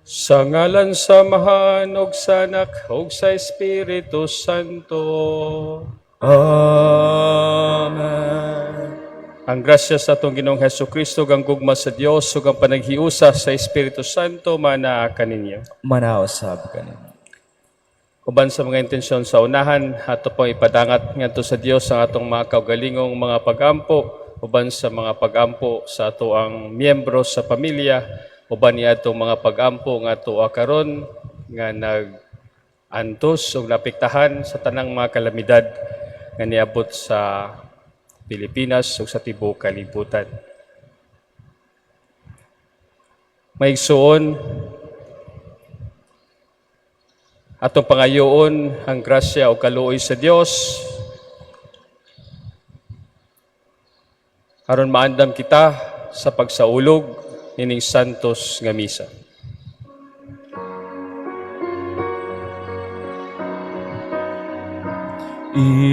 Sa ngalan sa Amahan ug sa Anak ug sa Espiritu Santo. Amen. Ang grasya sa atong Ginoong Hesus Kristo, ang gugma sa Dios ug ang panaghiusa sa Espiritu Santo manaa kaninyo. Manaa usab kanimo. Uban sa mga intensyon sa unahan, ato pong ipadangat ngadto sa Dios ang atong mga kaugalingong mga pagampo, uban sa mga pagampo sa atoang miyembro sa pamilya, uban ni atong mga pagampo nga atoa karon nga nag antos ug naapektahan sa tanang mga kalamidad nga niabot sa Pilipinas ug sa tibuok kalibutan. Maigsuon, atong pangayoon ang grasya o kaluoy sa Dios aron maandam kita sa pagsaulog nining santos nga misa.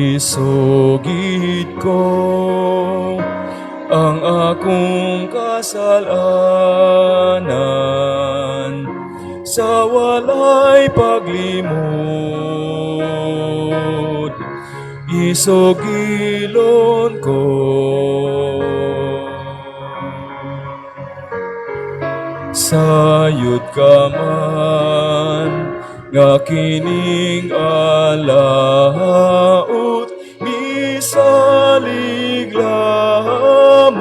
Isugid ko ang akong kasalanan sa walay paglimod. Isugilon ko sayod ka man nga kining alaot misalig lamang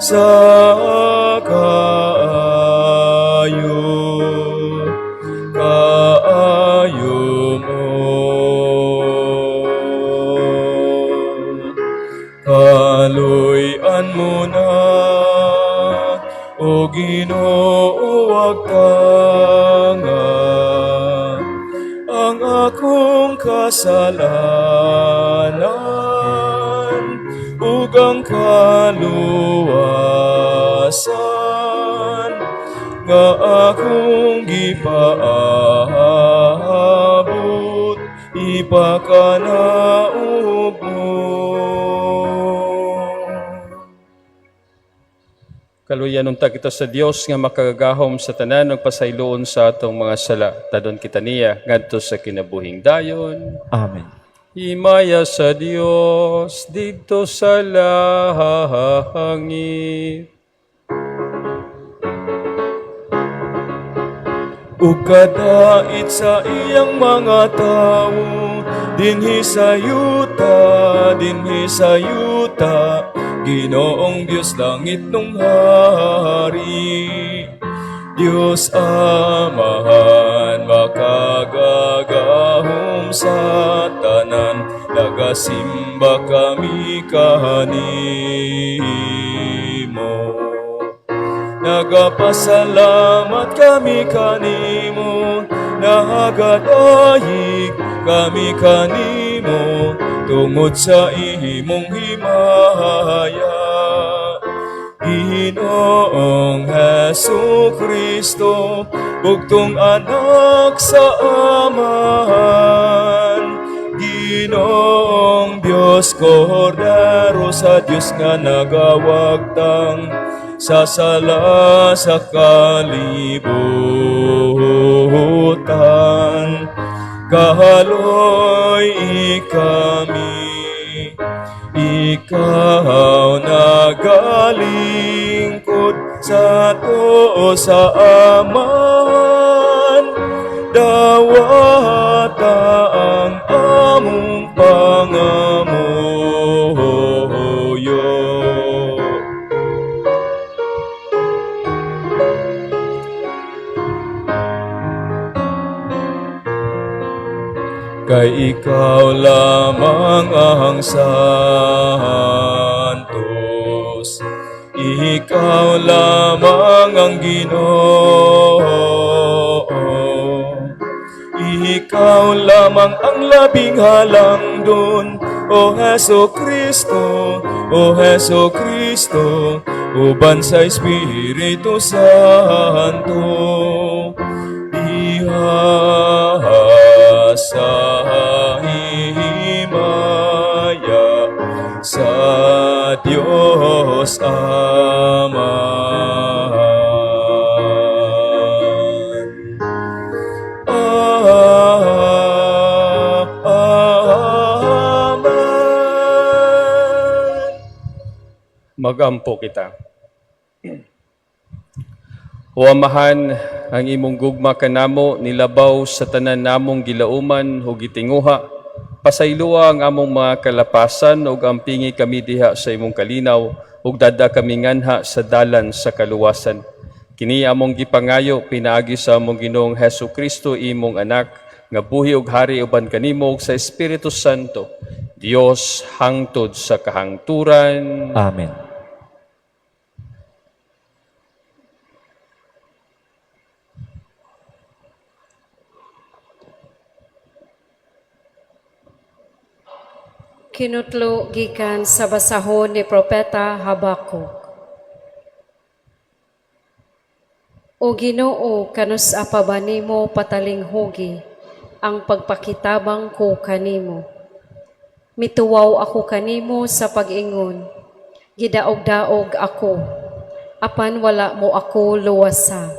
sa kaayo kaayo mo. Kaluy-an mo na, O Ginoo, wagtanga ang akong kasalanan ug ang kaluwasan nga akong gipaabot ipakanaog mo. Kaluyan unta kita sa Dios nga makagagahom sa tanan ug pasayloon sa atong mga sala. Tadon kita niya ngadto sa kinabuhing dayon. Amen. Himaya sa Dios didto sa langit. Ug kadait sa iyang mga tawo dinhi sa yuta, Ginoong Dios langit nung hari. Dios Amahan makagagahom sa tanan, nagasimba kami kanimo. Nagapasalamat kami kanimo, nagadayik kami kanimo, tungod sa imong himaya. Ginoong Hesu Kristo, bugtong anak sa Amahan, Ginoong Diyos, Kordero sa Diyos nga nagawagtang sa sala sa kalibutan. Kahaloy kami, ikaw nagalingkod sa to sa Amahan, dawata ang among pangamuyo. Kay ikaw lamang ang santos, ikaw lamang ang Ginoo, ikaw lamang ang labing halangdon, O Hesu Kristo, O Hesu Kristo, uban sa Espiritu Santo. Diha sa himaya sa Diyos Amahan. Magampo kita. O Amahan, ang imong gugma kanamo nilabaw sa tanan namong gilauman ug gitinguha. Pasayloa ang among mga kalapasan ug ampingi kami diha sa imong kalinaw ug dad-a kami nganha sa dalan sa kaluwasan. Kini among gipangayo pinaagi sa among Ginoong Hesus Kristo, imong anak, nga buhi ug hari uban kanimo ug sa Espiritu Santo, Dios hangtod sa kahangturan. Amen. Kinutlo gikan sa basahon ni Propeta Habakuk. O Ginoo, kanus-a pa ba nimo patalinghugi ang pagpakitabang ko kanimo? Mituwaw ako kanimo sa pag-ingon, gidaog-daog ako, apan wala mo ako luwasa.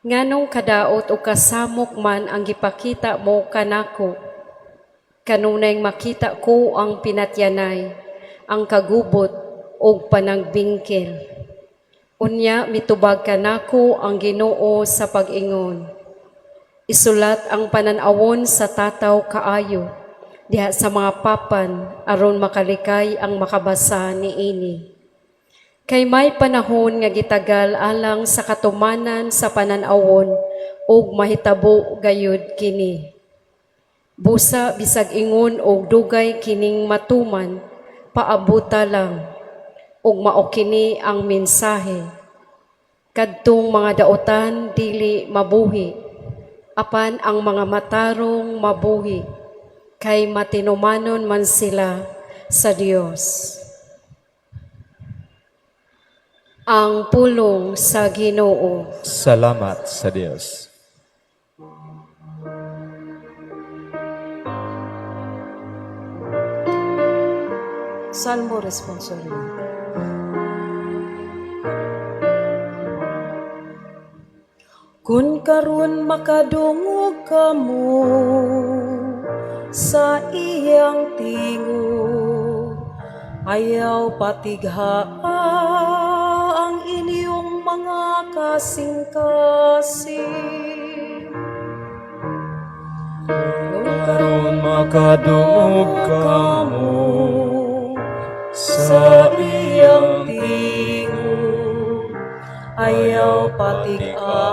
Nganong kadaot o kasamok man ang gipakita mo kanako? Kanunay makita ko ang pinatyanay, ang kagubot ug panangbingkil. Unya mitubag kanako ang Ginoo sa pag-ingon. Isulat ang panan-awon sa tataw kaayo diha sa mga papan aron makalikay ang makabasa niini. Kay may panahon nga gitagal alang sa katumanan sa panan-awon ug mahitabo gayud kini. Busa bisag ingon og dugay kining matuman, paabuta lang ug mao kini ang mensahe. Kadtong mga daotan dili mabuhi, apan ang mga matarong mabuhi, kay matinumanon man sila sa Dios. Ang pulong sa Ginoo. Salamat sa Dios. Salmo Responsorio. Kun karon makadungog kamo sa iyang tingog, ayaw patighaa ang inyong mga kasing-kasing. Kung karon makadungog kamo sa iyang tingog, ayaw patig-a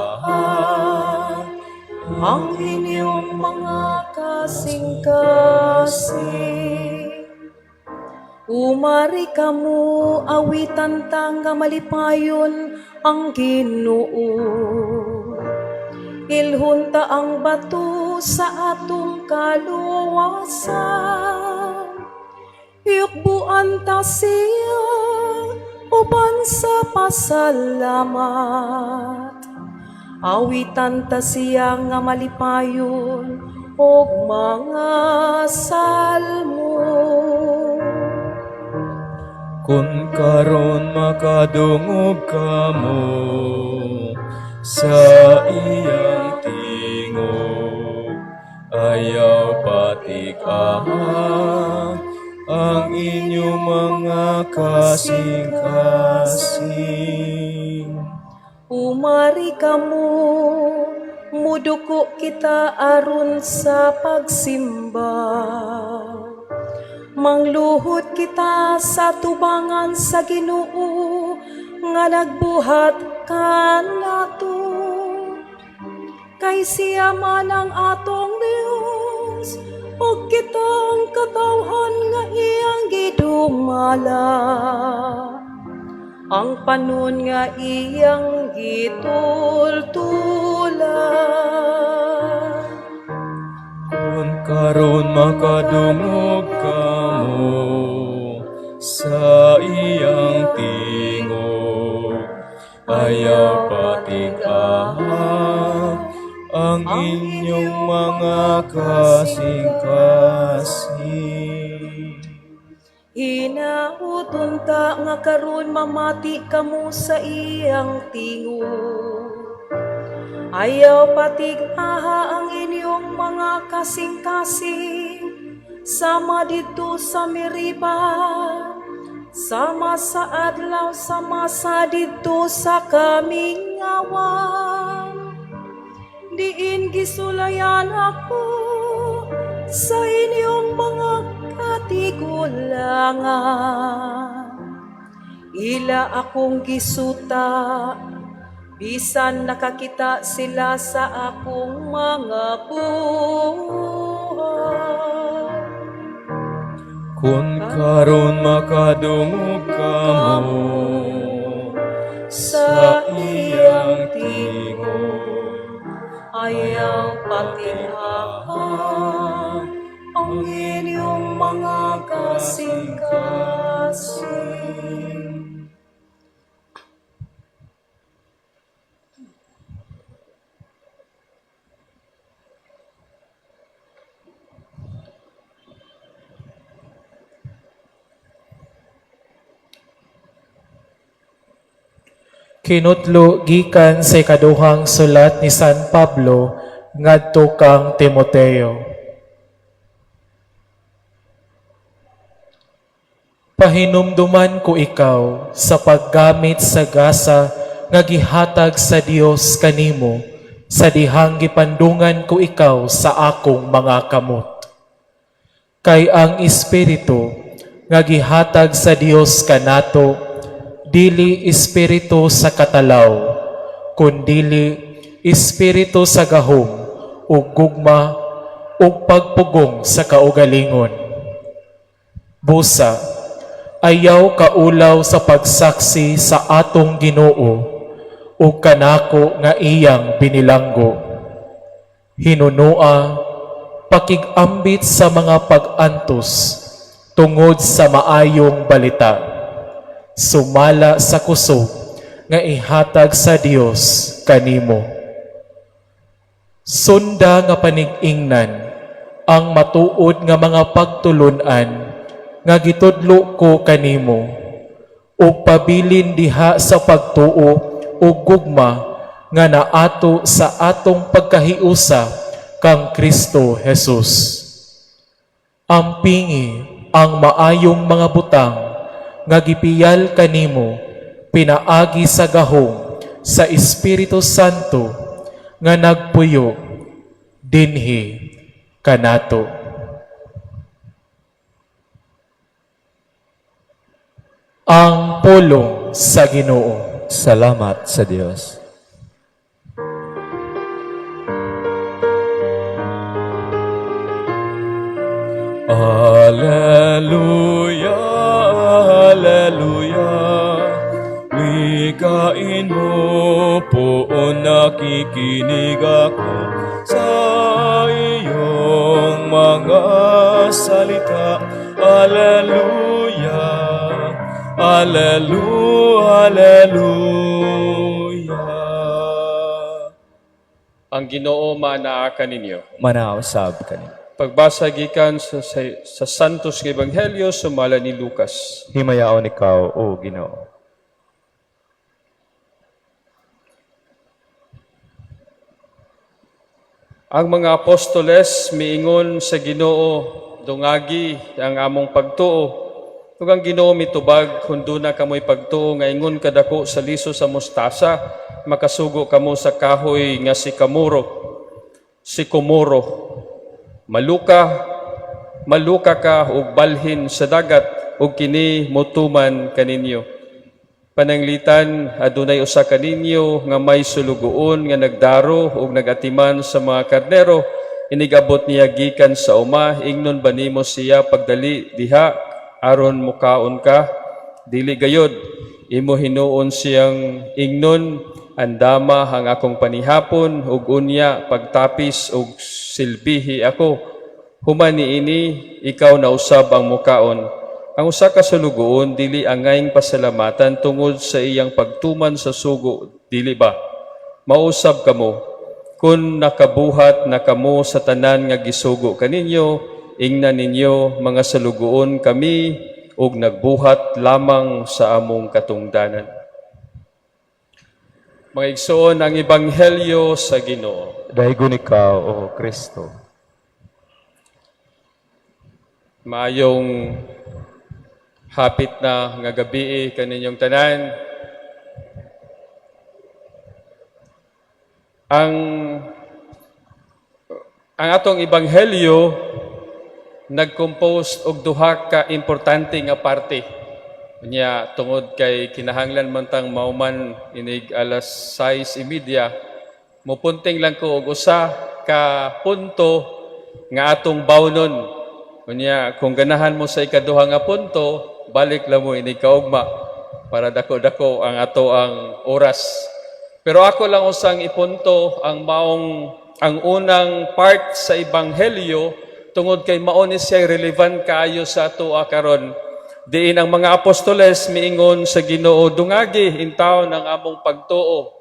ang inyong mga kasing-kasing. Umari kamo, awitan ta nga malipayon ang Ginoo. Ilhon ta ang bato sa atong kaluwasan. Yukbuan ta siya uban sa pasalamat. Awitan ta siya nga malipayon og mga salmo. Kung karon makadungog kamo sa iyang tingog, ayaw patig-a ang inyong mga kasing-kasing. Umari kamo, muduko kita aron sa pagsimba. Mangluhod kita sa tubangan sa Ginoo nga nagbuhat kanato. Kay siya man ang atong Dios ug kitang katawhan nga iyang gidumala. Ang panon nga iyang gitultulan. Kung karon makadungog kamo sa iyang tingog, ayaw patig-a ang inyong mga kasing-kasing. Hinauton ta nga karon mamati kamo sa iyang tingog. Ayaw patig-aha ang inyong mga kasing-kasing sama didto sa Meriba, Sama sa adlaw, sama sa didto sa kamingawan, diin gisulayan ako sa inyong mga katigulangan. Ila akong gisuta, bisan nakakita sila sa akong mga buhat. Kung karon makadungog kamo sa iyang tingog, ayaw patinghaha ang inyong mga kasing-kasing. Kinutlo gikan sa ikaduhang sulat ni San Pablo ngadto kang Timoteo. Pahinumduman ko ikaw sa paggamit sa gasa nga gihatag sa Dios kanimo sa dihang gipandungan ko ikaw sa akong mga kamot. Kay ang Espiritu nga gihatag sa Dios kanato dili espiritu sa katalaw, kundili espiritu sa gahom ug gugma ug pagpugong sa kaugalingon. Busa, ayaw kaulaw sa pagsaksi sa atong Ginoo ug kanako nga iyang binilanggo. Hinunua, pakig-ambit sa mga pag-antos tungod sa maayong balita, sumala sa kusog nga ihatag sa Dios kanimo. Sunda nga panig-ingnan ang matuod nga mga pagtulun-an nga gitudlo ko kanimo, ug pabilin diha sa pagtuo ug gugma nga naato sa atong pagkahiusa kang Kristo Jesus. Ampingi ang maayong mga butang nga gipiyal kanimo pinaagi sa gahom sa Espiritu Santo nga nagpuyo dinhi kanato. Ang pulong sa Ginoo. Salamat sa Dios. Alleluia, Alleluia. Wikain mo poon, nakikinig ako sa iyong mga salita. Alleluia, Alleluia, Alleluia. Ang Ginoo manaa kaninyo. Manaa usab kaninyo. Pagbasa gikan sa Santos nga Ebanghelyo sumala ni Lucas. Himayaon ikaw, O Ginoo. Ang mga apostoles miingon sa Ginoo, dungagi ang among pagtuo. Ug ang Ginoo mitubag, kung duna kamoy pagtuo nga ingon kadako sa liso sa mustasa, makasugo kamo sa kahoy nga sikamuro. Sikomoro. Maluka, maluka ka ug balhin sa dagat ug kini motuman kaninyo. Pananglitan, adunay usa kaninyo nga may sulugoon nga nagdaro ug nagatiman sa mga karnero, inigabot niya gikan sa uma, ingnon ba nimo siya pagdali diha aron mukaon ka? Dili gayod, imo hinuon siyang ingnon, andama ang akong panihapon ug unya pagtapis ug silbihi ako. Human niini, ikaw na usab ang mukaon. Ang usa ka sulugoon dili angayng pasalamatan tungod sa iyang pagtuman sa sugo, dili ba? Mausab kamo, kun nakabuhat na kamo sa tanan nga gisugo kaninyo, ingna ninyo mga salugoon kami ug nagbuhat lamang sa among katungdanan. Mga igsoon, ang ebanghelyo sa Ginoo. Daygon ikaw, O Kristo. Maayong Hapit na nga gabi kaninyong tanan. Ang atong ebanghelyo nag-compose og duha ka importante nga parte. Unya, tungod kay kinahanglan man tang mauman inig alas 6:30, mupunting lang ko og usa ka punto nga atong bawnon. Unya, kung ganahan mo sa ikaduha nga punto, balik lang mo inig kaugma para dako-dako ang ato ang oras. Pero ako lang usang ipunto ang maong ang unang part sa ebanghelyo tungod kay mao ni siya relevant kaayo sa atoa karon. Diin ang mga apostoles miingon sa Ginoo, "Dungagi intawon ang among pagtuo."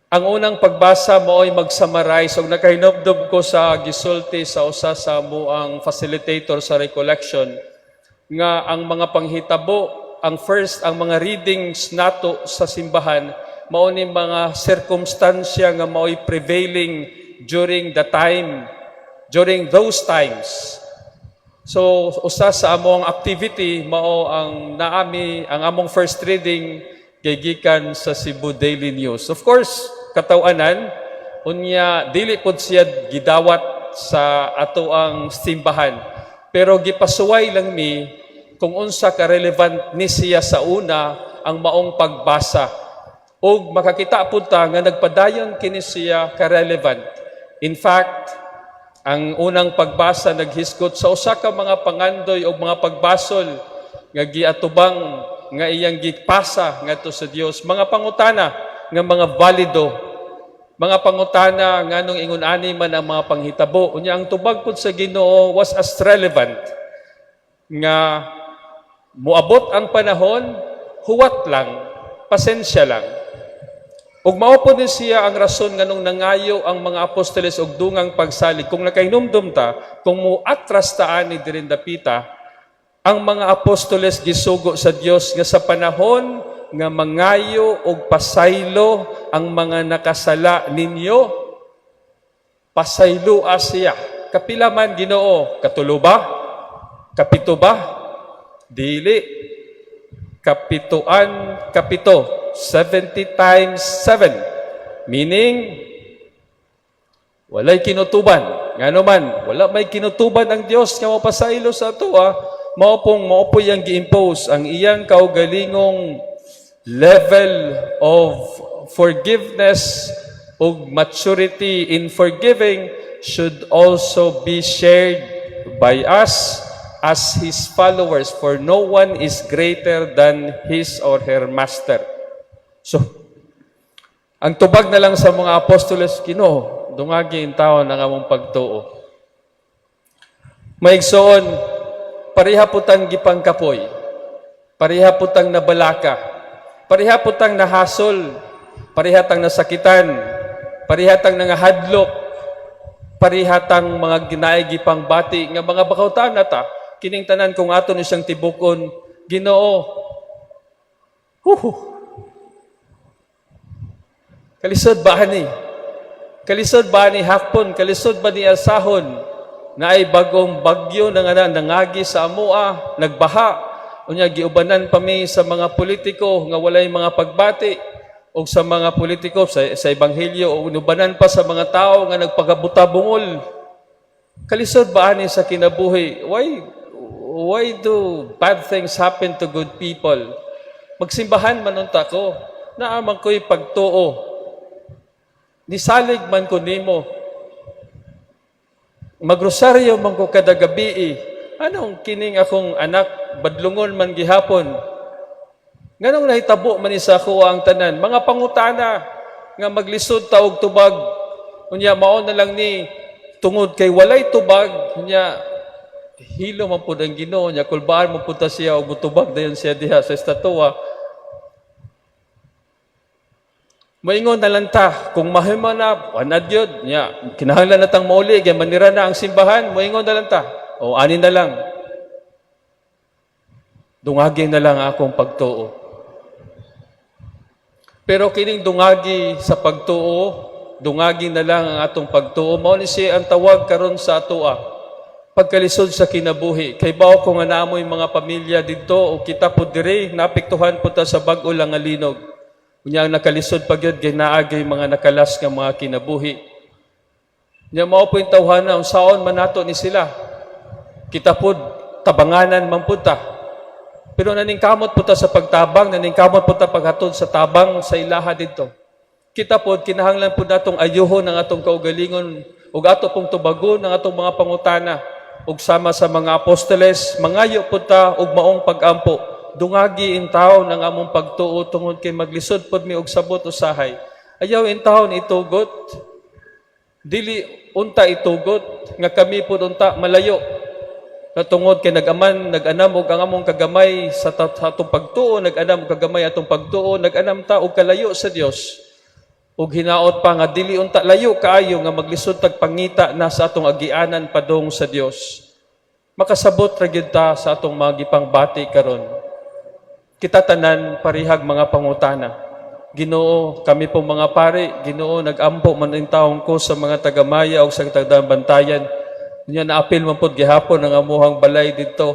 Ang unang pagbasa mao'y mag-summarize og nakahinubdob ko sa gisulti sa usa sa ang facilitator sa recollection nga ang mga panghitabo, ang first, ang mga readings nato sa simbahan mao ni mga sirkumstansya nga mao'y prevailing during the time, during those times. So usa sa among activity mao ang naami ang among first reading kay gikan sa Cebu Daily News. Of course, katawanan unya dili pod siya gidawat sa ato ang simbahan. Pero gipasuway lang mi kung unsa ka relevant ni siya sa una ang maong pagbasa. Og makakita pud ta nga nagpadayon kini siya ka-relevant. In fact, ang unang pagbasa naghisgot sa usa ka mga pangandoy o mga pagbasol nga giatubang nga iyang gipasa ngadto sa Dios, mga pangutana nga mga valido, mga pangutana nganong ingon ani man ang mga panghitabo. Unya ang tubag pud sa Ginoo was as relevant nga muabot ang panahon, huwat lang, pasensya lang. Ug mao po din siya ang rason nganong nangayo ang mga apostoles og dungang pagsalig. Kung nakahinumdum ta, kung muatras ta ani diri dapita, ang mga apostoles gisugo sa Dios nga sa panahon nga mangayo og pasaylo ang mga nakasala ninyo, pasayloa siya. Kapila man, Ginoo? Katulo ba? Kapito ba? Dili. Kapituan kapito. 70 times 7. Meaning, walay kinutuban. Ngano man, wala may kinutuban ang Dios nga mapasaylo sa atoa, mao pong mao po iyang gi-impose ang iyang kaugalingong level of forgiveness ug maturity in forgiving should also be shared by us as His followers, for no one is greater than his or her master. So, ang tubag na lang sa mga apostoles, "Ginoo, dungagi intawon ang among pagtuo." Maigsoon, pareha po tang gipangkapoy, pareha po tang nabalaka, pareha po tang nahasol, pareha tang nasakitan, pareha tang nangahadlok, pareha tang mga ginaay gipangbati nga mga bakawtan na ta, kining tanan kung ato ni siyang tibukon, Ginoo, huhu, kalisod ba ni? Kalisod ba ni hapon? Kalisod ba ni alsahon? Na ay bagong bagyo na nga nangagi sa amoa, nagbaha. Unya giubanan pa mi sa mga politiko nga walay mga pagbati o sa mga politiko sa ebanghelyo o inubanan pa sa mga tao nga nagpagabuta-bungol. Kalisod ba ani sa kinabuhi? Why do bad things happen to good people? Magsimbahan man unta ko. Naa man ko'y pagtuo. Nisalig man ko nimo. Magrosaryo man ko kada gabi. Anong kining akong anak badlungon man gihapon? Nganong nahitabo man ni sa ako ang tanan? Mga pangutana nga maglisod ta og tubag. Unya mao na lang ni tungod kay walay tubag, unya hilo man pud ang Ginoo nya, kulbaan mo pud ta siya og mutubag dayon siya diha sa estatua. Moingon na lang ta, kung mahimo na, wanad yun, nya, kinahanglan na tang mauli, kay manira na ang simbahan, moingon na lang ta. O, ani na lang. Dungagi na lang akong pagtuo. Pero kining dungagi sa pagtuo, dungagi na lang ang atong pagtuo, mao ni siya ang tawag karon sa atoa. Pagkalisod sa kinabuhi, kay bawo ko nga naamoy mga pamilya didto o kita po dire, naapektuhan po ta sa bag-o lang nga linog. Unya ang nakalisod pa gyud kay naagay mga nakalas nga mga kinabuhi. Nya mao po yung tawhana, unsaon man nato ni sila. Kita pod tabanganan man pud ta. Pero naningkamot po ta sa pagtabang, naningkamot po ta paghatod sa tabang sa ilaha didto. Kita pod kinahanglan pod natong ayuhon ang atong kaugalingon ug ato pong tubagon ang atong mga pangutana ug sama sa mga apostoles, mangayo pod ta og maong pagampo. Dungagi intawon ang among pagtuo tungod kay maglisod pod mi og sabot usahay. Ayaw intawon itugot, dili unta itugot nga kami pod unta malayo na tungod kay nag-aman, nag-anam og ang among kagamay sa atong pagtuo, nag-anam og kagamay atong pagtuo, nag-anam ta og kalayo sa Dios. Ug hinaot pa nga dili unta layo kaayo nga maglisod tag pangita na sa atong agianan padung sa Dios. Makasabot ra gyud ta sa atong mga gipangbati karon. Kita tanan parihag mga pangutana. Ginoo, kami po mga pare, Ginoo, nag-ampo man intawon ko sa mga tagamaya o sa taga-Bantayan. Nya naapil man pod gihapon ang amuhang balay didto.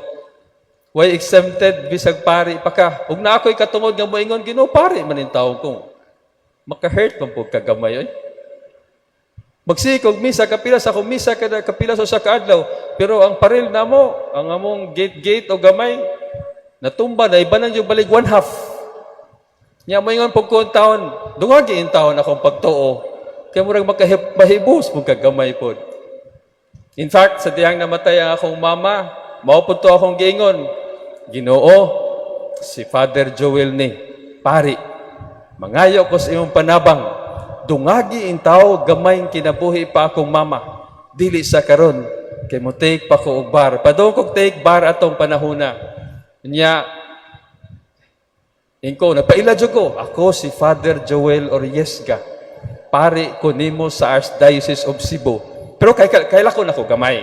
Way exempted bisag pari pa ka. Ug na ako'y katungod nga moingon, Ginoo, pare man intawon ko. Maka-hurt man pod kagamay oy. Magsikog misa, kapila sa akong misa, kada kapila sa kaadlaw. Pero ang paril namo, ang among gate-gate o gamay, natumba na, iba nang yung balig one half. Nya moingon pug ko taon, dungagi in taon akong pagtuo. Kaya murag makahibos mo kagamay pod. In fact, sa dihang namatay ang akong mama, mao pud to akong giingon. Ginoo, si Father Joel ni, pari, mangayo ko sa imong panabang, dungagi in tao gamay kinabuhi pa akong mama. Dili sa karon, kay mo take pa ko og bar. Padung kog take bar atong panahona. Nya, Ingko, nagpaila jud ko. Ako si Father Joel Oriesga. Pari ko nimo sa Archdiocese of Cebu. Pero kay kaila ko nako gamay.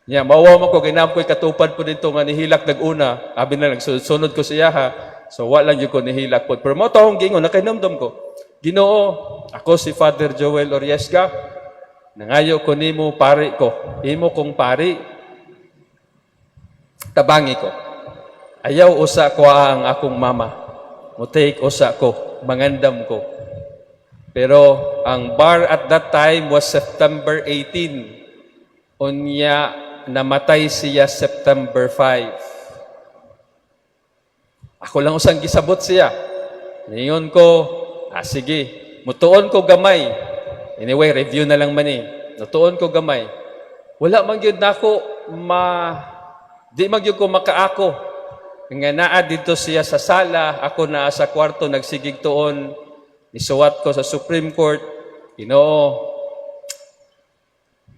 Nya mawa man ko ginam ko katupad po dito nga nihilak nag-una. Abi na nagsunod ko siya ha. So wala lang jud ko nihilak pod. Pero mao to akong giingon, nakahinumdom ko. Ginoo, ako si Father Joel Oriesga. Nangayo ko nimo pari ko. Imo kong pari. Tabangi ko. Ayaw usa ko ang akong mama. Mo take usa ko, mangandam ko. Pero ang bar at that time was September 18. Unya namatay siya September 5. Ako lang usang gisabot siya. Ningon ko, ah sige, mutuon ko gamay. Anyway, review na lang man eh. Mutuon ko gamay. Wala man gyud nako ma di man gyud ko makaako. Nga naa dito siya sa sala, ako naa sa kwarto nagsigig tuon. Nisuwat ko sa Supreme Court. Ginoo,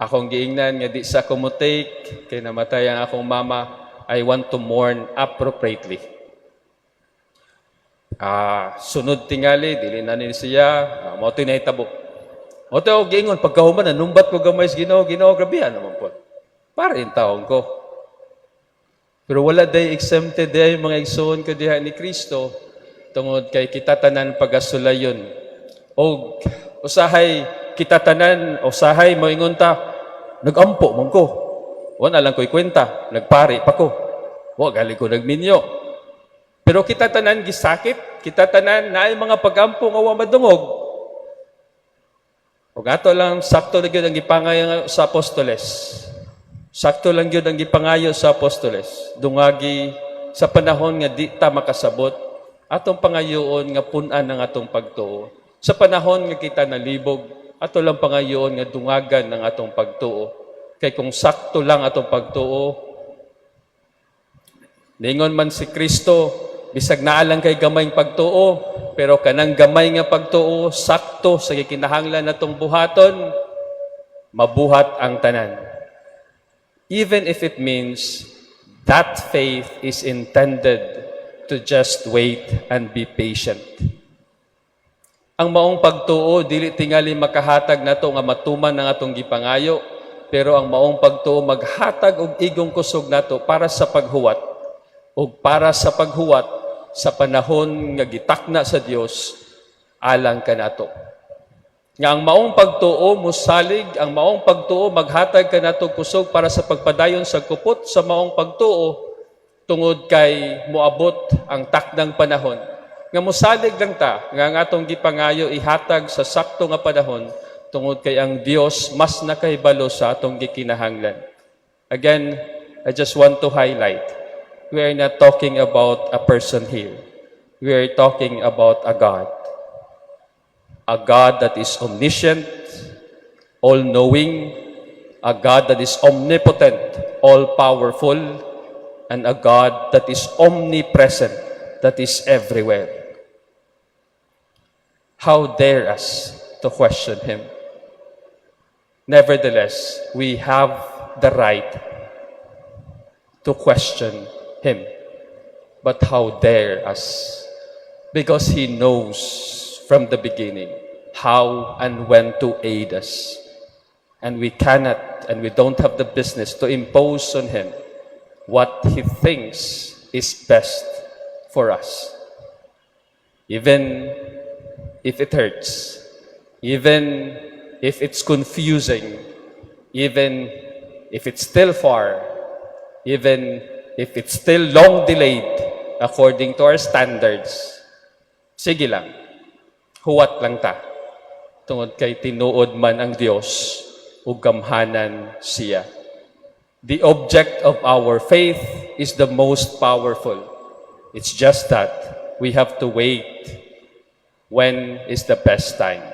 akong giingnan nga di sa ko mo take kay namatay ang akong mama, I want to mourn appropriately. Ah, sunod tingali dili na ni siya, ah, mao to'y nahitabo. Mao to ako giingon pagkahuman nanumbat ko gamay sa Ginoo, Ginoo grabe naman po. Para in taon ko. Pero wala day exempted day mga igsoon ko diha ni Kristo tungod kay kita tanan pagasulayon. Og usahay kita tanan usahay moingon ta nagampo man ko. Wala lang ko'y kwenta, nagpari pa ko. Wa gali ko nagminyo. Pero kita tanan gisakit, kita tanan naay mga pagampo nga wa madungog. Ug ato lang sakto na gyud ang gipangayo sa apostoles. Sakto lang gyud ang gipangayo sa apostoles. Dungagi sa panahon nga di ta makasabot, atong pangayoon nga pun-an ang atong pagtuo. Sa panahon nga kita nalibog, ato lang pangayoon nga dungagan ang atong pagtuo. Kay kung sakto lang atong pagtuo, ningon man si Kristo, bisag naa lang kay gamay pagtuo, pero kanang gamay nga pagtuo, sakto sa gikinahanglan natong buhaton, mabuhat ang tanan. Even if it means that faith is intended to just wait and be patient. Ang maong pagtuo, dili tingali makahatag nato nga matuman ang atong gipangayo, pero ang maong pagtuo maghatag og igong kusog nato para sa paghuwat ug para sa paghuwat sa panahon nga gitakna sa Dios alang kanato. Nga ang maong pagtuo musalig, ang maong pagtuo maghatag kanato kusog para sa pagpadayon sa kupot sa maong pagtuo tungod kay moabot ang takdang panahon. Nga musalig lang ta nga ang atong gipangayo ihatag sa sakto nga panahon tungod kay ang Dios mas nakahibalo sa atong gikinahanglan. Again, I just want to highlight, we are not talking about a person here. We are talking about a God. A God that is omniscient, all-knowing, a God that is omnipotent, all-powerful, and a God that is omnipresent, that is everywhere. How dare us to question Him? Nevertheless, we have the right to question Him. But how dare us? Because He knows from the beginning how and when to aid us. And we cannot and we don't have the business to impose on Him what He thinks is best for us. Even if it hurts, even if it's confusing, even if it's still far, even if it's still long delayed according to our standards, sige lang, huwat lang ta. Tungod kay tinuod man ang Dios ug gamhanan siya. The object of our faith is the most powerful. It's just that we have to wait when is the best time.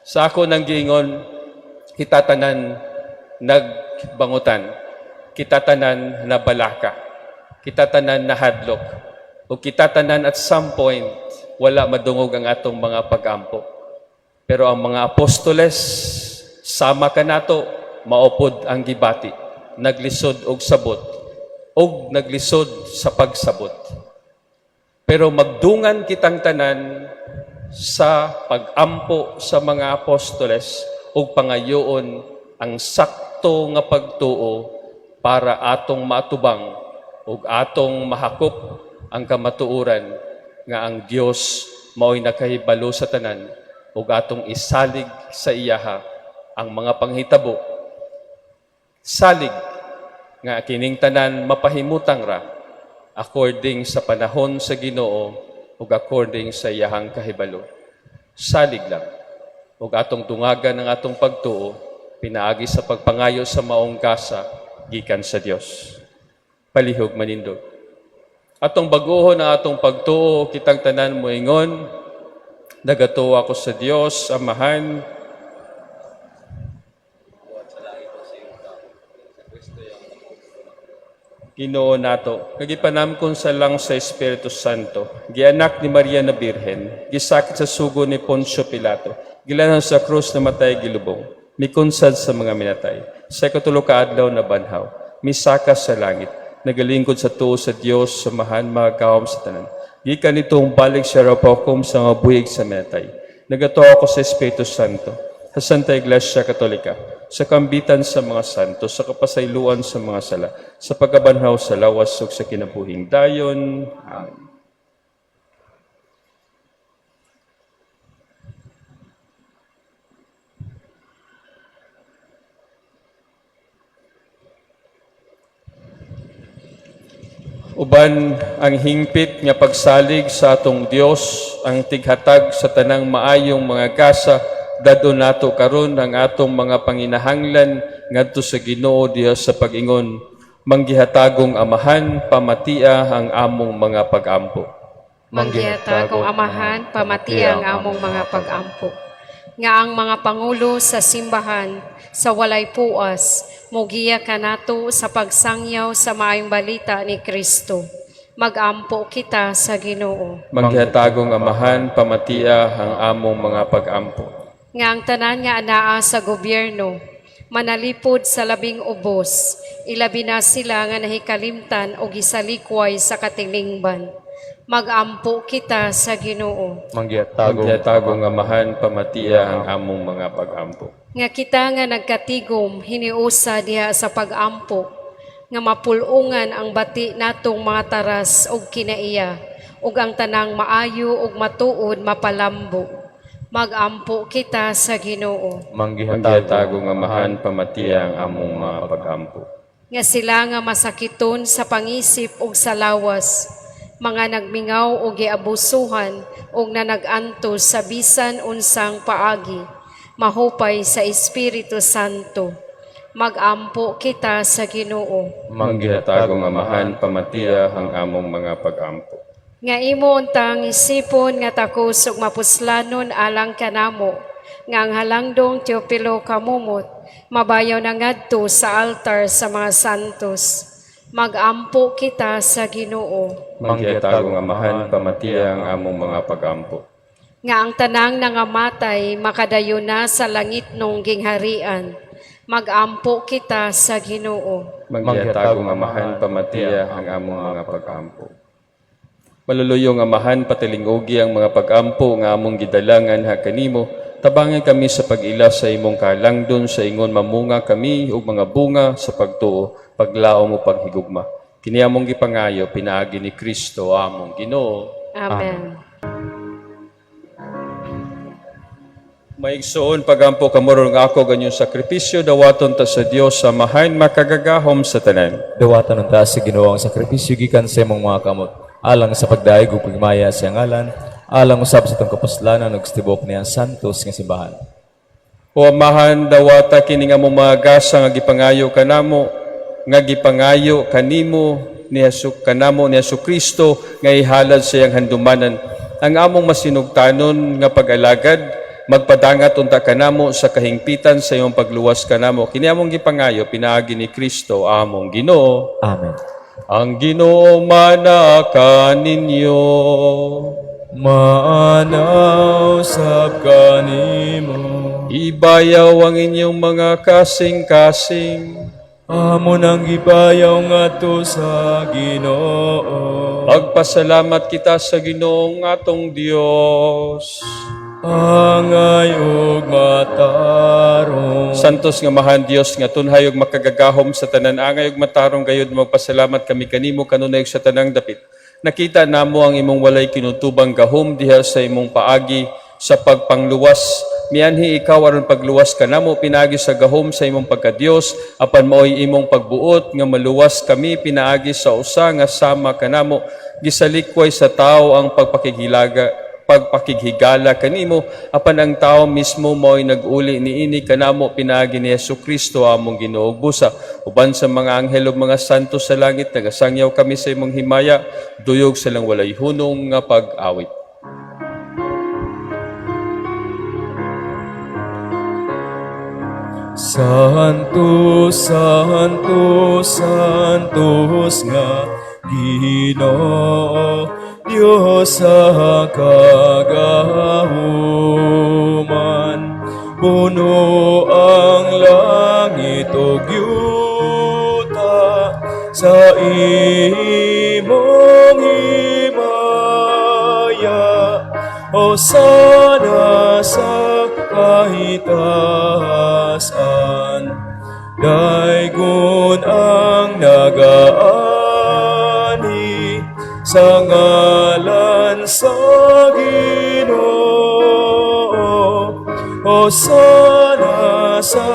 Sa ako nang giingon, kita tanan nagbangutan, kita tanan nabalaka, kita tanan nahadlok, o kita tanan at some point wala madungog ang atong mga pagampo. Pero ang mga apostoles, sama kanato, mao pod ang gibati, naglisod og sabot, og naglisod sa pagsabot. Pero magdungan kitang tanan sa pagampo sa mga apostoles ug pangayoon ang sakto nga pagtuo para atong maatubang ug atong mahakop ang kamatuoran nga ang Dios mao'y nakahibalo sa tanan ug atong isalig sa iyaha ang mga panghitabo, salig nga kining tanan mapahimutang ra according sa panahon sa Ginoo ug according sa iyahang kahibalo. Salig lang ug atong dungagan ang atong pagtuo pinaagi sa pagpangayo sa maong gasa gikan sa Dios. Palihog manindog. Atong bag-ohon ang atong pagtuo, kitang tanan moingon, "Nagatuo ako sa Dios, Amahan, Ginoo nato, nga gipanamkon sa lang sa Espiritu Santo, gianak ni Maria na Birhen, gisakit sa sugo ni Poncio Pilato, gilanhan sa krus, namatay, gilubong, mikunsad sa mga minatay, sa ikatulo ka adlaw nabanhaw, misaka sa langit, nagalingkod sa tuo sa Dios, Amahan, makagagahom sa tanan. Gikan didto mobalik siya aron paghukom sa mga buhi ug sa minatay. Nagatuo ako sa Espiritu Santo, sa Santa Iglesia Katolika, sa kambitan sa mga santo, sa kapasayloan sa mga sala, sa pagkabanhaw sa lawas ug sa kinabuhing dayon. Amen. Uban ang hingpit nga pagsalig sa atong Dios, ang tighatag sa tanang maayong mga gasa, dad-on nato karon ang atong mga panginahanglan ngadto sa Ginoo Dios sa pag-ingon, "Manggihatagong Amahan, pamatia ang among mga pagampo." Manggihatagong Amahan, pamatia ang among mga pagampo. Nga ang mga pangulo sa simbahan sa walay puas, mugiya kanato sa pagsangyaw sa maayong balita ni Kristo. Magampo kita sa Ginoo. Manggihatagong Amahan, pamatia ang among mga pagampo. Nga ang tanan nga anaa sa gobyerno, manalipod sa labing ubos, ilabi na sila nga nahikalimtan o gisalikway sa katilingban. Magampo kita sa Ginoo. Manggihatagong Manggihatagong Amahan, pamatia ang among mga pagampo. Nga kita nga nagkatigom hiniusa diha sa pagampo, nga mapulungan ang bati natong mga taras og kinaiya, ug ang tanang maayo ug matuod mapalambo. Magampo kita sa Ginoo. Manggihatago Manggihatago nga Amahan, pamatiya ang among mga pagampo. Nga sila nga masakiton sa pangisip ug sa lawas, mga nagmingaw og giabusuhan ug nanag-antos sa bisan unsang paagi, mahupay sa Espiritu Santo. Magampo kita sa Ginoo. Manggihatago nga Amahan, pamatiya ang among mga pagampo. Nga imo untang isipon nga takos ug mapuslanon alang kanamo, nga ang halangdong Teopilo Camomot mabayaw na ngadto sa altar sa mga santos. Magampo kita sa Ginoo. Manggihatago nga Amahan, pamatiya ang among mga pagampo. Nga ang tanang nangamatay makadayon na sa langit nung gingharian. Magampo kita sa Ginoo. Manggihatago nga Amahan, pamatiya ang among mga pagampo. Maluluyong Amahan, patilingogi ang mga pagampo nga among gidalangan ha kanimo. Tabangan kami sa pag-ila sa imong kalangdon sa ingon mamunga kami og mga bunga sa pagtuo, paglaom o paghigugma. Kini among gipangayo pinaagi ni Kristo among Ginoo. Amen. Maigsoon pagampo kamo nga ako ganyong sakripisyo dawaton ta sa Dios sa Amahan makagagahom sa tanan. Dawatan unta sa Ginoo ang sakripisyo gikan sa imong mga kamot alang sa pagdayeg ug pagmaya sa iyang ngalan, alang usab sa atong kapuslanan ug sa tibuok niyang santos nga simbahan. O Amahan, dawata kini nga among mga gasa nga gipangayo kanamo, nga gipangayo kanimo ni Hesus kanamo ni Hesukristo nga ihalad sa iyang handumanan. Ang among masinugtanon nga pag-alagad magpadangat unta kanamo sa kahingpitan sa iyong pagluwas kanamo. Kini among gipangayo pinaagi ni Kristo among Ginoo. Amen. Ang Ginoo mana kaninyo. Maanaw sab kanimo. Ibayaw ang inyong mga kasing-kasing. Amo nang gibayaw ngadto sa Ginoo. Magpasalamat kita sa Ginoong atong Dios. Angay ug matarong. Santos nga mahan Dios nga tunhay ug makagagahom sa tanan angay ug matarong gayud, magpasalamat kami kanimo kanunay ug sa tanang dapit. Nakita namo ang imong walay kinutubang gahom diha sa imong paagi sa pagpangluwas. Mianhi ikaw aron pagluwas kanamo pinaagi sa gahom sa imong pagkadios, apan maoy imong pagbuot nga maluwas kami pinaagi sa usa nga sama kanamo. Gisalikway sa tao ang pagpakighigala kanimo, apan ang tao mismo mo'y nag-uli niini kanamo pinaagi ni Hesukristo among Ginoo. Busa uban sa mga anghel ug mga santo sa langit, nagasangyaw kami sa imong himaya duyog sa lang walay hunong nga pag-awit. Santo, Santo, Santos nga Ginoo, Dios sa kagahuman. Puno ang langit ug yuta sa imong himaya. Hosana sa kahitasan. Daygon ang nagaani sa ngalan sa Ginoo. Hosana sa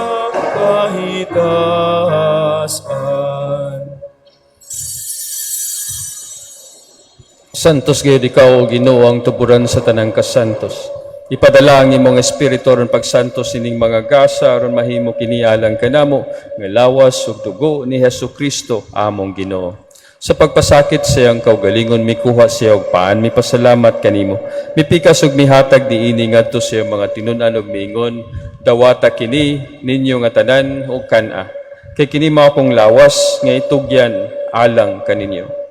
kahitasan. Santos gayud ikaw, O Ginoo, ang tuburan sa tanang kasantos. Ipadala ang imong espiritu aron pagsantos sining mga gasa aron mahimo kini alang kanamo nga lawas ug dugo ni Hesukristo among Ginoo. Sa pagpasakit sa iyang kaugalingon, mikuha siya og paan, mipasalamat kanimo. Mipikas ug mihatag niini ngadto sa iyang mga tinun-an ug miingon, dawata kini ninyo nga tanan ug kan-a. Kay kini mao akong lawas nga itugyan alang kaninyo.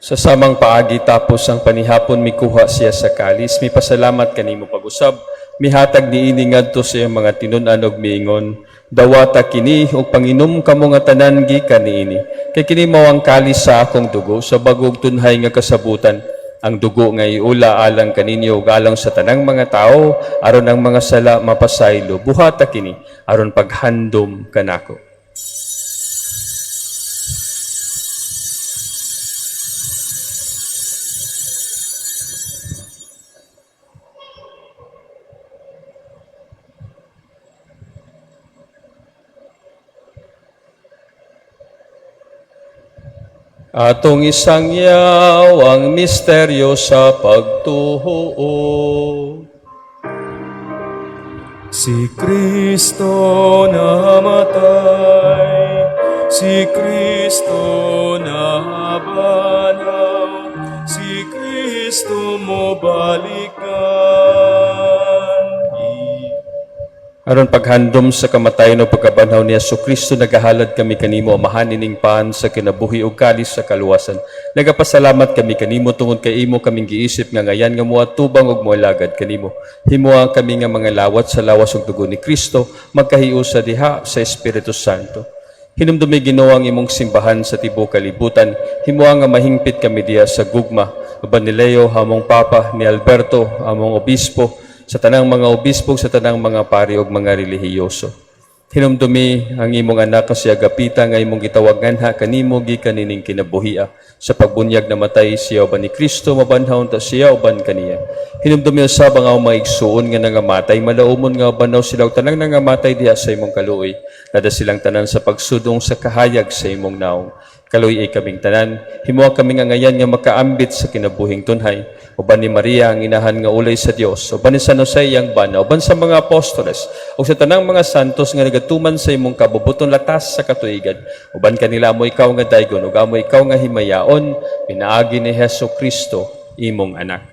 Sa samang paagi tapos ang panihapon, mikuha siya sa kalis, mipasalamat kanimo pag-usab, mihatag niini ngadto sa iyang mga tinun-an ug miingon, dawata kini ug panginom kamo nga tanan gikan niini. Kay kini mao ang kalis sa akong dugo sa bagong tunhay nga kasabutan. Ang dugo nga iula alang kaninyo ug alang sa tanang mga tawo aron ang mga sala mapasaylo. Buhata kini aron paghandom kanako. Atong isangyaw ang misteryo sa pagtuo. Si Kristo namatay, si Kristo nabanhaw, si Kristo mobalik nganhi. Aron paghandom sa kamatayon o pagkabanhaw ni Hesus Kristo, nagahalad kami kanimo, Amahan, ining pan sa kinabuhi ug kalis sa kaluwasan. Nagapasalamat kami kanimo tungod kay imo kaming giisip nga ngayan nga moatubang ug moalagad kanimo. Himoa kami nga mga lawat sa lawas ug dugo ni Kristo, magkahiusa diha sa Espiritu Santo. Hinumdumi, Ginoo, ang imong simbahan sa tibuok kalibutan. Himoa nga mahingpit kami diha sa gugma. Uban ni Leo, among Papa, ni Alberto, among Obispo, sa tanang mga obispo, sa tanang mga pari ug mga relihiyoso. Hinumdumi ang imong anak nga si Agapita nga imong gitawag nganha kanimo gikan nining kinabuhia. Sa pagbunyag namatay siya uban ni Kristo, mabanhaw ta siya uban kaniya. Hinumdumi usab ang among mga igsuon nga nangamatay, malaumon nga mabanhaw sila ug tanang nangamatay diha sa imong kaluoy. Lada silang tanan sa pagsudong sa kahayag sa imong naong. Kaluy-i kaming tanan, himoa kami nga ngayan nga makaambit sa kinabuhing tunhay. Uban ni Maria ang inahan nga ulay sa Dios, uban ni San Jose iyang bana, uban sa mga apostoles, ug sa tanang mga santos nga nagatuman sa imong kabubuton latas sa katuigan. Uban kanila amo ikaw nga daygon, ug amo ikaw nga himayaon, pinaagi ni Hesus Kristo, imong anak.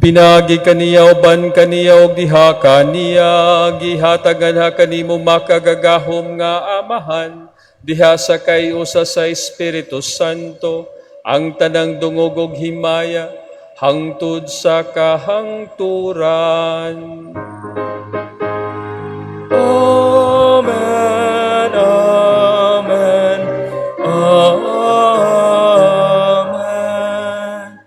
Pinaagi kaniya uban kaniya og diha kaniya gihatagan ha kanimo makagagahom nga Amahan diha sa kay-usa sa Espiritu Santo ang tanang dungog ug himaya hangtod sa kahangturan. Amen, Amen, Amen.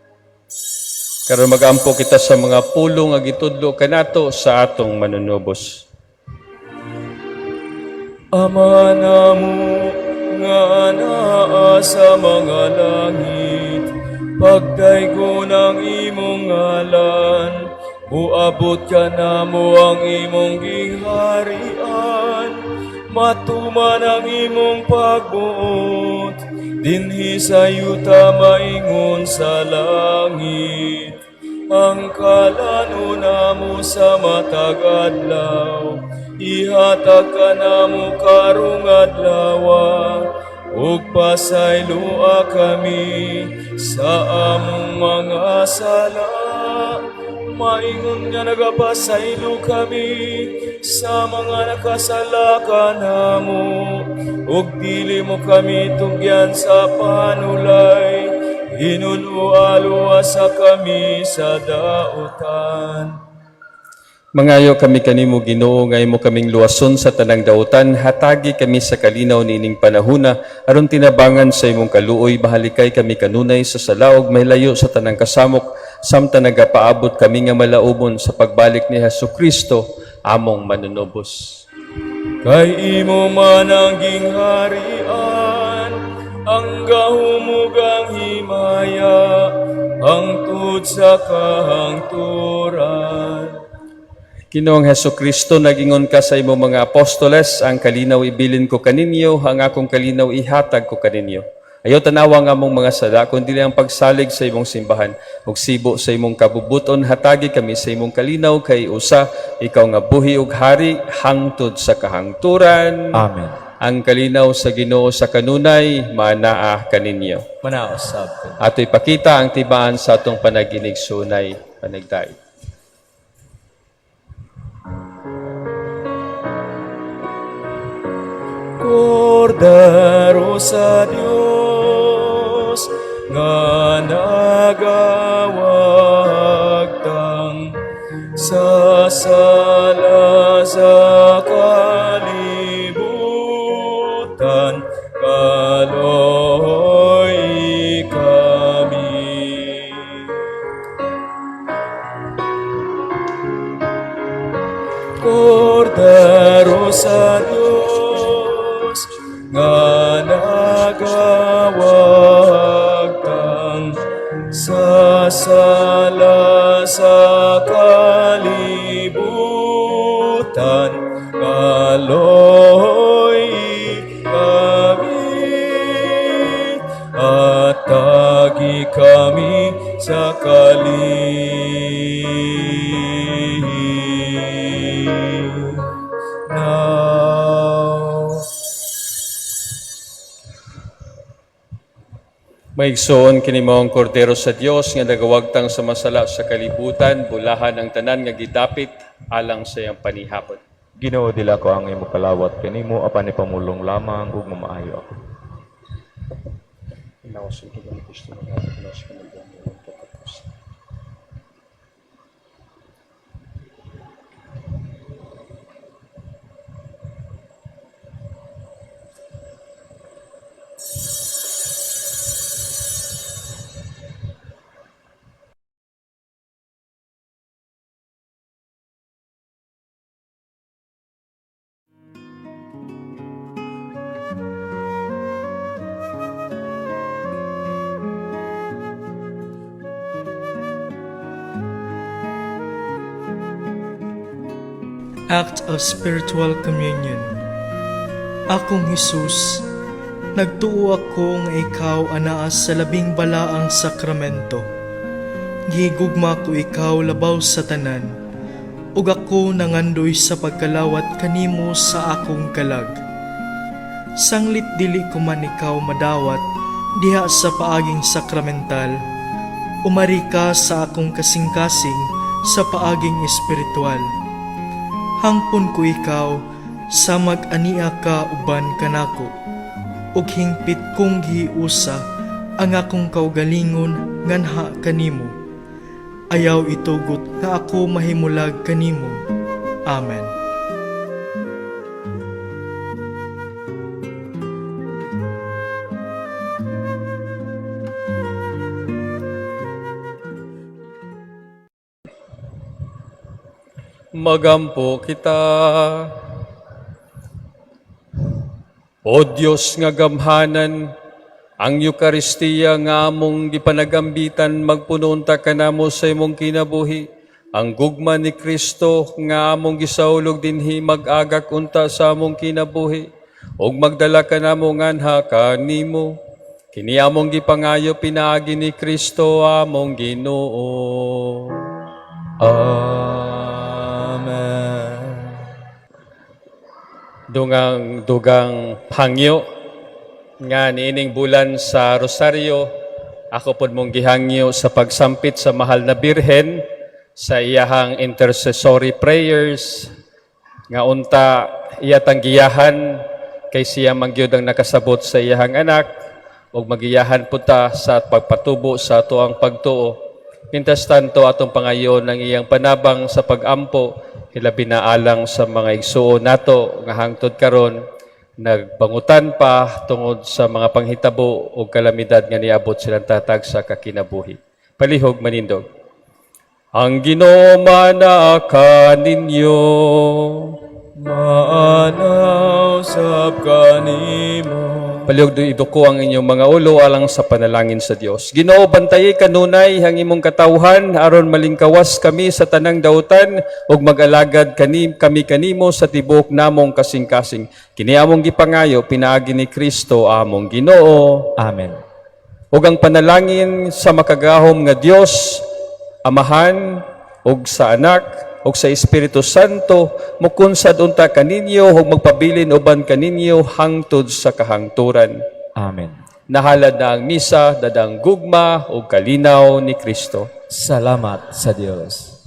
Karon magampo kita sa mga pulong nga gitudlo kanato sa atong manunubos. Ama namo nga naa sa mga langit, pagdaygon ang imong ngalan, muabot kanamo ang imong gingharian, matuman ang imong pagbuot, dinhi sa yuta maingon sa langit. Ang kalano namo sa matag adlaw, ihatag kanamo karong adlawa, ug pasayloa kami sa among mga sala, maingon nga nagapasaylo kami sa mga nakasala kanamo, ug dili mo kami tugyan sa panulay, hinun-o luwasa kami sa dautan. Mangayo kami kanimo, Ginoo, nga imo kaming luwason sa tanang dautan, hatagi kami sa kalinaw niining panahuna aron tinabangan sa imong kaluoy mahalikay kami kanunay sa sala ug mahilayo sa tanang kasamok samtang nagapaabot kami nga malaumon sa pagbalik ni Hesus Kristo among manunubos. Kay imo man ang gingharian, ang gahom ug ang himaya, hangtod sa kahangturan. Ginoong Hesus Kristo, nagingon ka sa imong mga apostoles, "Ang kalinaw ibilin ko kaninyo, ang akong kalinaw ihatag ko kaninyo." Ayaw tanawa ang among mga sala, kundi ang pagsalig sa imong simbahan. Ug sibo sa imong kabubuton, hatagi kami sa imong kalinaw kay usa, ikaw nga buhi ug hari, hangtod sa kahangturan. Amen. Ang kalinaw sa Ginoo sa kanunay, manaa kaninyo. Manaa usab ka. Ato ipakita ang tibaan sa atong panaginigsunay, panagdaig. Kordero sa Dios nga nagawagtang sa sala sa kalibutan, kaloy kami. Kordero sa Dios nga nagawagtang sa sala sa kalibutan. Kaloy kami at tagi kami sa kalinaw. Maigsoon, kini mao ang Kordero sa Dios nga nagawagtang sa masala sa kalibutan, bulahan ang tanan nga gidapit alang sa iyang panihapon. Ginoo, dili ako angay mokalawat kanimo, apan ipamulong lamang ug mamaayo ako. Hinawas ang tugon ni Kristo ng ating sa kanila pagkatapos. Act of Spiritual Communion. Akong Hesus, nagtuo ako nga ikaw anaa sa labing balaang sakramento. Gihigugma ko ikaw labaw sa tanan, ug ako nangandoy sa pagkalawat kanimo sa akong kalag. Sanglit dili ko man ikaw madawat diha sa paaging sakramental, umari ka sa akong kasing-kasing sa paaging espiritual. Hangpon ko ikaw sa mag-ania ka uban kanako, ug hingpit kong gihiusa ang akong kaugalingon nganha kanimo. Ayaw itugot nga ako mahimulag kanimo. Amen. Magampo kita. O Dios nga gamhanan, ang Eukaristiya nga among gipanagambitan magpuno unta kanamo sa imong kinabuhi. Ang gugma ni Kristo nga among gisaulog dinhi mag-agak unta sa among kinabuhi ug magdala kanamo nganha kanimo. Kini among gipangayo pinaagi ni Kristo among Ginoo. Amen. Dungang dugang hangyo nga niining bulan sa Rosaryo, ako pod mong gihangyo sa pagsampit sa mahal na Birhen sa iyahang intercessory prayers nga unta iya tang giyahan kay siya man gyud ang nakasabot sa iyahang anak ug magiyahan pud ta sa pagpatubo sa atoang pagtuo. Mientras tanto, atong pangayon ang iyang panabang sa pagampo, hilabi na alang sa mga igsuon nato nga hangtod karon nagbangutan pa tungod sa mga panghitabo o kalamidad nga niabot silang tatag sa kakinabuhi. Palihog manindog. Ang Ginoo manaa kaninyo. Maana usab kanimo. Palihog iduko ang inyong mga ulo alang sa panalangin sa Dios. Ginoo, bantayi kanunay ang imong katawhan aron malingkawas kami sa tanang dautan ug mag-alagad kami kanimo sa tibuok namong kasing-kasing. Kini among gipangayo pinaagi ni Kristo among Ginoo. Amen. Ug ang panalangin sa makagahom nga Dios, Amahan ug sa Anak ug sa Espiritu Santo mukunsad unta kaninyo ug magpabilin uban kaninyo hangtod sa kahangturan. Amen. Nahalad na ang misa, dadang gugma ug kalinaw ni Kristo. Salamat sa Dios.